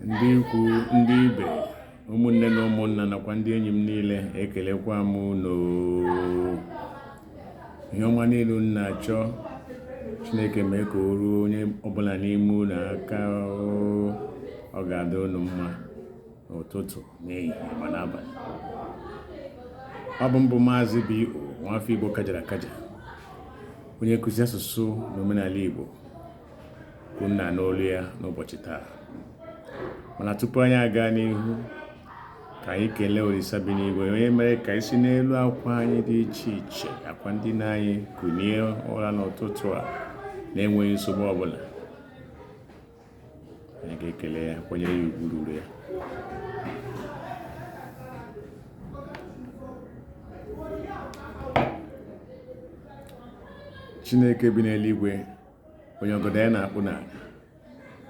Ndị ikwu, ndị ibe, ụmụnne na ụmụnna nakwa ndị enyi m niile, ekelekwa m unu. Ihe ọma niile unu na-achọ, Chineke mee ka o ruo onye ọbụla n'ime unu aka. Ọ ga-adị unu mma n'ụtụtụ, n'ehihie ma n'abalị. Ọ bụ m bụ Maazị B.O. nwafọ Igbo kajara akaja, onye nkụzi asụsụ na omenala Igbo ka unu na-anụ olu ya n'ụbọchị taa. Mana tupu anyị aga n'ihu, ka anyị kelee Olisa bi n'igwe, onye mere ka anyị si n'elu akwa anyị dị iche iche, akwa ndina anyị, kunie ụra n'ụtụtụ a na-enweghị nsogbu ọbụla. Anyị ga-ekele ya, kwanyere ya ugwu ruru ya. Chineke bi n'eluigwe, onye ọgọdọ ya na-akpụ n'ala,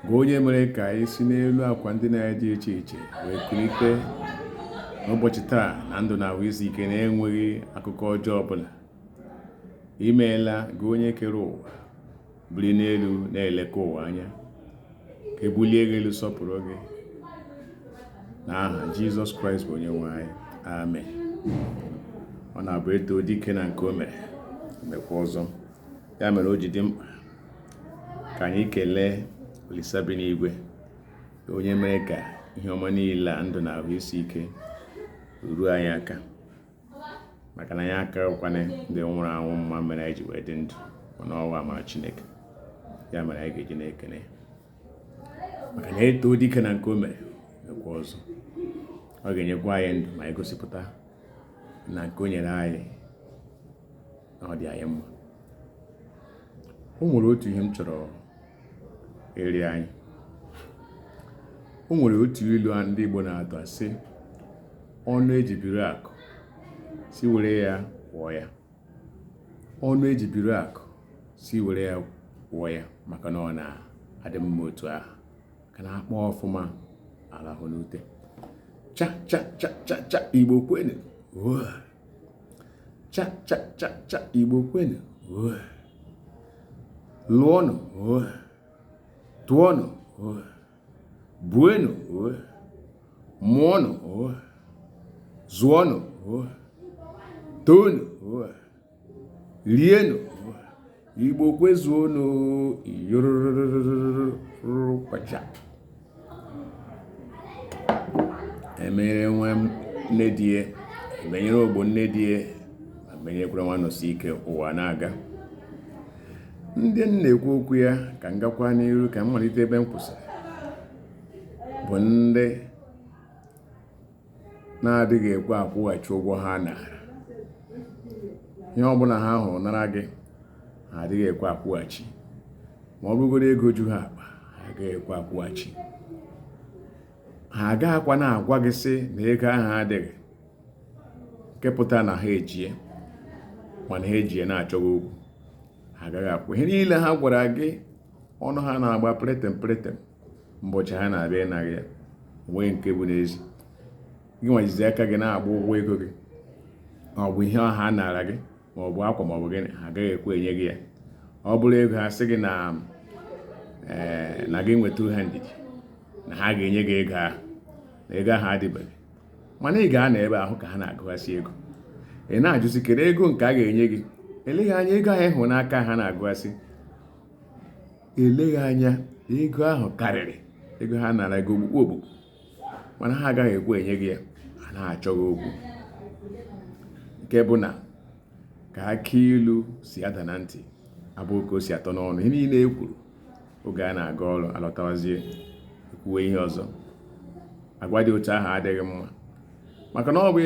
bụ onye mere ka anyị si n'elu akwa ndina anyị dị iche iche wee kulite n'ụbọchị taa na ndụ na ahụ isi ike, na-enweghị akụkọ ọjọọ ọbụla. Imeela, gị onye kere ụwa, biri n'elu na-eleka ụwa anya. Ka ebulie gị elu, sọpụrụ gị n'aha Jizọs Kraịst bụ onye nwe anyị. Amen. Ọ na-abụ eto dike na nke o mere, mekwa ọzọ. Ya mere o ji dị mkpa ka anyị kelee Olisa bi n'igwe, onye mere ka ihe ọma niile a, ndụ na ahụ isi ike, ruo anyị aka, maka na anyị akakwana ndị nwụrụ anwụ mma mere anyị ji wee dị ndụ. Mana ọ wụ amara Chineke, ya mere anyị ga-eji na-ekene, maka na eto dike na nke o mere, mekwa ọzọ. Ọ ga-enyekwa anyị ndụ ma anyị gosipụta na nke o nyere anyị na ọ dị anyị mma. O nwere otu ihe m chọrọ ịrịọ anyị. O nwere otu ilu ndị Igbo na-atụ, asị, ọnụ eji biri akụ, si were ya kwụọ ya. Ọnụ eji biri akụ, si were ya kwụọ ya, maka na ọ na-adị mma otu ahụ ka na-akpọ ọfụma alahụ n'ute. Cha cha cha cha cha, Igbo kwenu! Cha cha cha cha, Igbo kwenu! Lụọnụ, tụọnụ, buenụ, mụọnụ, zụọnụ, toonụ, rienụ. Igbo kwezuonụ! Yorororororo kwacha emere nwa nne di ya, emenyere ogbo nne di ya, ma menyekwara nwa nọsi ike. Ụwa na-aga. Ndị m na-ekwu okwu ya, ka m gakwa n'iru, ka m malite ebe m kwụsịrị, bụ ndị na-adịghị ekwe akwụghachi ụgwọ ha nara. Ihe ọbụla ha hụrụ nara gị, ha adịghị ekwe akwụghachi. Ma ọ bụrụgodo ego ju ha akpa, ha agaghị ekwe akwụghachi. Ha agaghịkwa na-agwa gị sị na ego ahụ adịghị, nke pụtara na ha ejie, mana ha ejie na-achọghị okwu. Ha agaghị akwụ. Ihe niile ha gwara gị, ọnụ ha na-agba pretem pretem mbọchị ha na-abịa ịnaghị ya, onweghị nke bụ n'ezi. Gị nwajizi aka gị na-agba ụgwọ ego gị, ma ọ bụ ihe ha nara gị, ma ọ bụ akwa, ma ọ bụ gịnị, ha agaghị ekwe enye gị ya. Ọ bụrụ ego, ha sị gị na ee, na gị nwetụrụ ha ndidi, na ha ga-enye gị ego ahụ, na ego ahụ adịbeghị. Mana ị ga-anọ ebe ahụ ka ha na-agụghasị ego, ị na-ajụzi kedu ego nke a ga-enye gị. Eleghị anya ego ahụ ịhụ n'aka ha na-agụghasị, eleghị anya ego ahụ karịrị ego ha nara gị ogbukpu ogbukpu, mana ha agaghị ekwe enye gị ya. Ha na-achọghị okwu, nke bụ na ka akị ilu si ada na ntị abụghị ka o si atọ n'ọnụ. Ihe niile e kwuru oge a na-aga ọrụ, alọtawazie ekwuwe ihe ọzọ. Agwa dị otu ahụ adịghị mma, maka na ọ bụ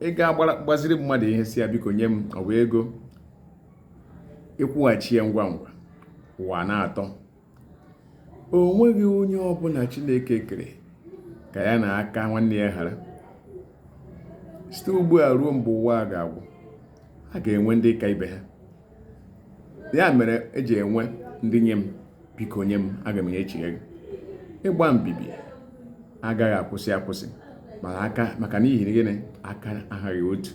ịga gbaziri mmadụ ihe, si ya biko nye m, ọ bụ ego, ịkwụghachi ya ngwa ngwa, ụwa na-atọ. O nweghị onye ọbụla Chineke kere ka ya na aka nwanne ya ghara. Site ugbu a ruo mgbe ụwa ga-agwụ, a ga-enwe ndị ka ibe ha. Ya mere eji enwe ndị nye m, biko nye m, aga m enyechigha gị. Ịgba mbibi agaghị akwụsị akwụsị, mana aka maka n'ihi gịnị? Aka aghaghị otu.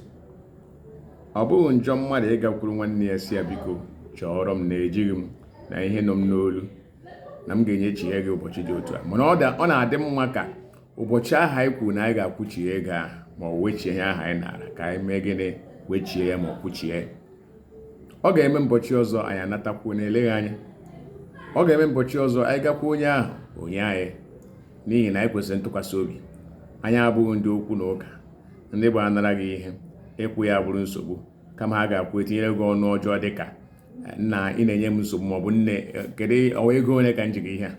Ọ bụghị njọ mmadụ ịgakwuru nwanne ya, si ya biko chọọrọ m, na ejighị m, na ihe nọ m n'olu, Na m ga-enyechi gị ụbọchị dị otu a. Mana ọ na-adị mma ka ụbọchị ahụ anyị kwuru na anyị ga-akwụchie ego ahụ ma ọ wechie ihe ahụ anyị nara, ka anyị mee gịnị? Wechie ya ma ọ kwụchie. Ọ ga-eme mbọchị ọzọ anyị anatakwuo na-eleghị anya. Ọ ga-eme mbọchị ọzọ anyị gakwa onye ahụ onye anyị, n'ihi na anyị kwesịrị ntụkwasị obi. Anyị abụghị ndị okwu na ụka, ndị bụ anara gị ihe, ịkwụ ya bụrụ nsogbu. Kama ha ga-akwụ, etinyere gị ọnụ ọjọọ dịka, "Nna, ị na-enye m nsogbu," maọbụ, "Nne, kedu ọwa ego ole ka m ji gị ihe a?"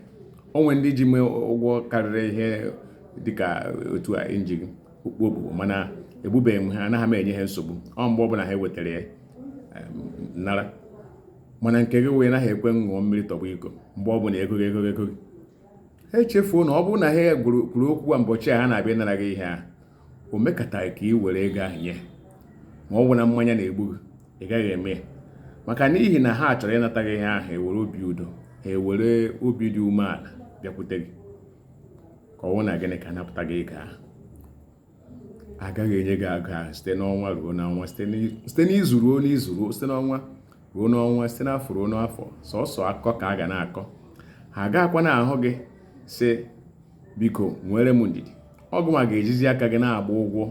O nwere ndị ji m ụgwọ karịrị ihe dịka otu a nji gị okpu okpukpu, mana egbubeghị m ha, anaghị m enye ha nsogbu. Ọ mgbe ọbụla ha wetara ya nara. Mana nke gị wee naghị ekwe ṅụọ mmiri tọgbọ iko. Mgbe ọbụla ego gị, ego gị, ego gị, ha echefuo na ọ bụrụ na ha kwuru okwu a mbọchị a ha na-abịa ịnara gị ihe ahụ, o mekataghị ka ị were ego ahụ nye. Ma ọ bụ na mmanya na-egbu gị, ị gaghị eme ya, maka n'ihi na ha chọrọ ịnata gị ihe ahụ. Ewere obi udo, ha ewere obi dị umeala bịakwute gị, ka ọ bụ na gịnị ka anapụta gị ego ahụ. Agaghị enye gị ego ahụ site n'ọnwa ruo n'ọnwa, site n'izu ruo n'izu, ruo site n'ọnwa ruo n'ọnwa, site n'afọ ruo n'afọ. Sọsọ akụkọ ka a ga na-akọ. Ha agakwa na-ahụ gị sị, "Biko, nwere m ndidi." Ọgụ ma ga-ejizi aka gị na-agba ụgwọ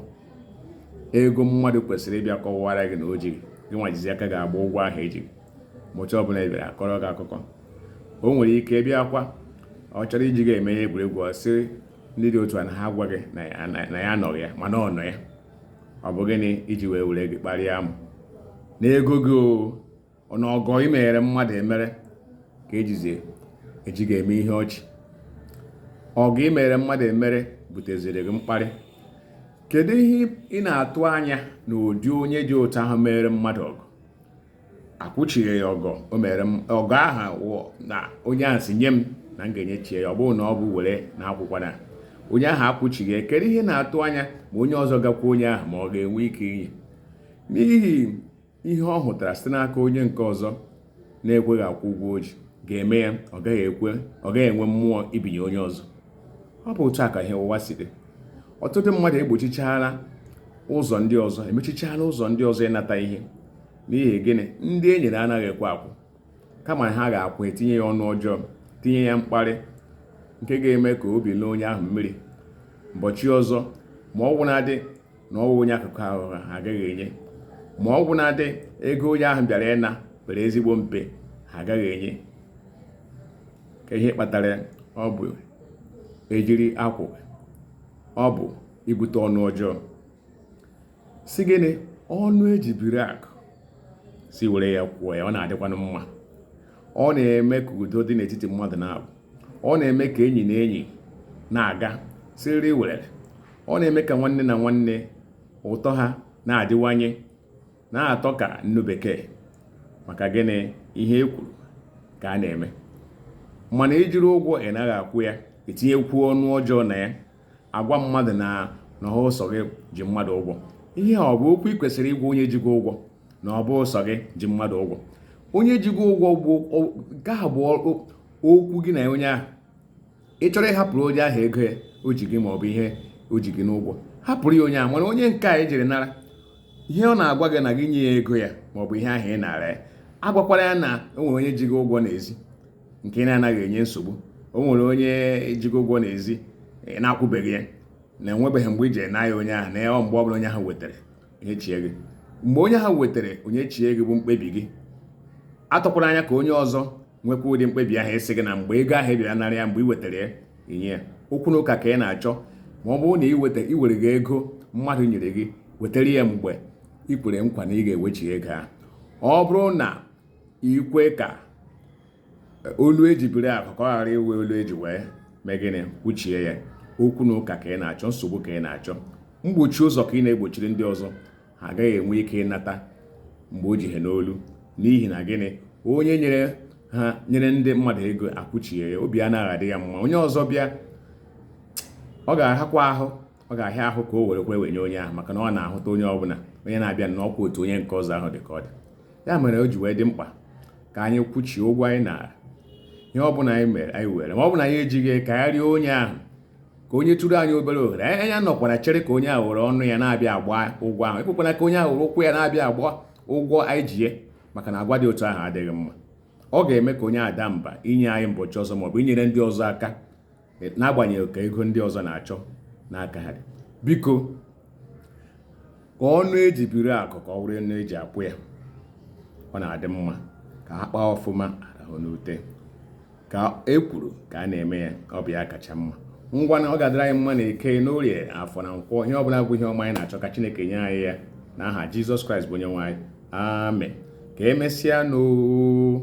ego mmadụ kwesịrị ịbịa kọwara gị na o jighị gị. Nwa jizi aka gị agba ụgwọ ahụ ejighị. Ụbọchị ọbụla ị bịara akọrọ gị akụkọ, o nwere ike bịakwa, ọ chọrọ iji gị eme ihe egwuregwu, ọ sị ndị dị otu a na ha gwa gị na ya anọghị ya, mana ọ nọ ya. Ọ bụ gịnị? Iji wee were gị kparịa amụ na ego gị o na ọgọ i meghere mmadụ emere ka ejizi eji ga-eme ihe ọchị. Ọgụ i mere mmadụ emere buteziri gị mkparị. Kedu ihe ị na-atụ anya na ụdị onye dị otu ahụ mere mmadụ ọgụ akwụchighị ya ọgọ o mere ọgọ ahụ na onye ahụ si nye m na m ga-enyechie ya? Ọ bụrụ na ọ bụ were na akwụkwọ na onye ahụ akwụchighị ya, kedu ihe na-atụ anya ma onye ọzọ gakwa onye ahụ, ma ọ ga-enwe ike inye? N'ihi ihe ọ hụtara site n'aka onye nke ọzọ na-ekweghị akwụ ụgwọ o ji ga-eme ya, ọ gaghị ekwe, ọ gaghị enwe mmụọ ibinye onye ọzọ. Ọ bụ otu a ka ihe ụwa si dị. Ọtụtụ mmadụ egbochichaala ụzọ ndị ọzọ, emechichaala ụzọ ndị ọzọ ịnata ihe. N'ihi gịnị? Ndị e nyere anaghị ekwe akwụ. Kama ha ga-akwụ, etinye ya ọnụ ọjọọ, tinye ya mkparị nke ga-eme ka obi lụọ onye ahụ mmiri. Ụbọchị ọzọ, ma ọ gwụnadị na ọwụ onye akụkụ ahụ, ha agaghị enye. Ma ọ gwụnadị ego onye ahụ bịara ịna pere ezigbo mpe, ha agaghị enye. Ka ihe kpatara ọ bụ ejiri akwụ, ọ bụ ibute ọnụ ọjọọ. Si gịnị? Ọnụ eji biri akụ si were ya kwụọ ya, ọ na-adịkwanụ mma. Ọ na-eme ka udo dị n'etiti mmadụ na-abụ. Ọ na-eme ka enyi na enyi na-aga siriri werere. Ọ na-eme ka nwanne na nwanne ụtọ ha na-adịwanye na-atọ ka nnu bekee. Maka gịnị? Ihe e kwuru ka a na-eme. Mana ijiri ụgwọ ị naghị akwụ ya, etinyekwuo ọnụ ọjọọ na ya, agwa mmadụ na na ọsọ gị ji mmadụ ụgwọ. Ihe a ọ bụ okwu ị kwesịrị ịgwa onye ji gị ụgwọ na ọ bụ sọ gị ji mmadụ ụgwọ? Onye ji gị ụgwọ bụ nke ahụ bụ okwu gị na onye ahụ. Ị chọrọ ịhapụrụ onye ahụ ego ya o ji gị ma ọ bụ ihe o ji gị n'ụgwọ, hapụrụ ya onye ahụ. Mana onye nke a ejiri nara ihe, ọ na-agwa gị na gị nye ya ego ya ma ọ bụ ihe ahụ ị nara ya. Agwakwara ya na o nwere onye ji gị ụgwọ n'ezi nke ị na-anaghị enye nsogbu. O nwere onye ji gị ụgwọ n'ezi na-akwụbeghị ya, na enwebeghị mgbe iji na ya onye ahụ na ya. Mgbe ọbụla onye ahụ wetara onye chie gị, mgbe onye ahụ wetara onye chie gị, bụ mkpebi gị. Atọkwara anya ka onye ọzọ nwekwa ụdị mkpebi ahụ, ịsị gị na mgbe ego ahụ bịara nara ya, mgbe ị wetara ya, inye ya. Okwu na ụka ka ị na-achọ. Ma ọ bụrụ na ị weta, iwere gị ego mmadụ nyere gị, wetara ya mgbe ị kwere nkwa na ị ga-ewechi ego ahụ. Ọ bụrụ na ikwe ka olu eji biri akụ ka ọ ghara iwe olu eji wee mee gịnị, kwuchie ya, okwu na ụka ka ị na-achọ, nsogbu ka ị na-achọ, mgbochi ụzọ ka ị na-egbochiri ndị ọzọ. Ha agaghị enwe ike ịnata mgbe o ji ha n'olu. N'ihi na gịnị? Onye nyere ha, nyere ndị mmadụ ego akwụchie ya, obi anaghị adị ya mma. Onye ọzọ bịa, ọ ga-ahakwa ahụ, ọ ga-ahịa ahụ ka o were kwe wenye onye ahụ, maka na ọ na-ahụta onye ọbụla onye na-abịa n'ọkwa otu onye nke ọzọ ahụ dị ka ọ dị ya. Mere o ji wee dị mkpa ka anyị kwuchie ụgwọ anyị nara. Ihe ọbụla anyị mere, anyị were. Ma ọ bụ na anyị ejighị, ka anyị rịọ onye ahụ ka onye tụrụ anyị obere ohere. Anyị anọkwara chere ka onye ahụ were ọnụ ya na-abịa agba ụgwọ ahụ. Ekwekwana ka onye ahụ were ụkwụ ya na-abịa agba ụgwọ anyị ji ya, maka na agwa dị otu ahụ adịghị mma. Ọ ga-eme ka onye ada mba inye anyị mbọchị ọzọ maọbụ inyere ndị ọzọ aka, n'agbanyeghị ka ego ndị ọzọ na-achọ n'aka ha dị. Biko, ka ọnụ eji biri akụ ka ọ bụrụ ọnụ eji akwụ ya. Ọ na-adị mma ka a kpaa ọfụma arahụ n'ute. Ka e kwuru ka a na-eme ya, ọ bụ ya kacha mma. Ngwa na ọ ga-adịrị anyị mma na Eke, n'Orie, Afọ na Nkwọ. Ihe ọbụla bụ ihe ọma anyị na-achọ, ka Chineke nye anyị ya n'aha Jizọs Kraịst bụ onye nwe anyị. Amen. Ka emesịa n'oo.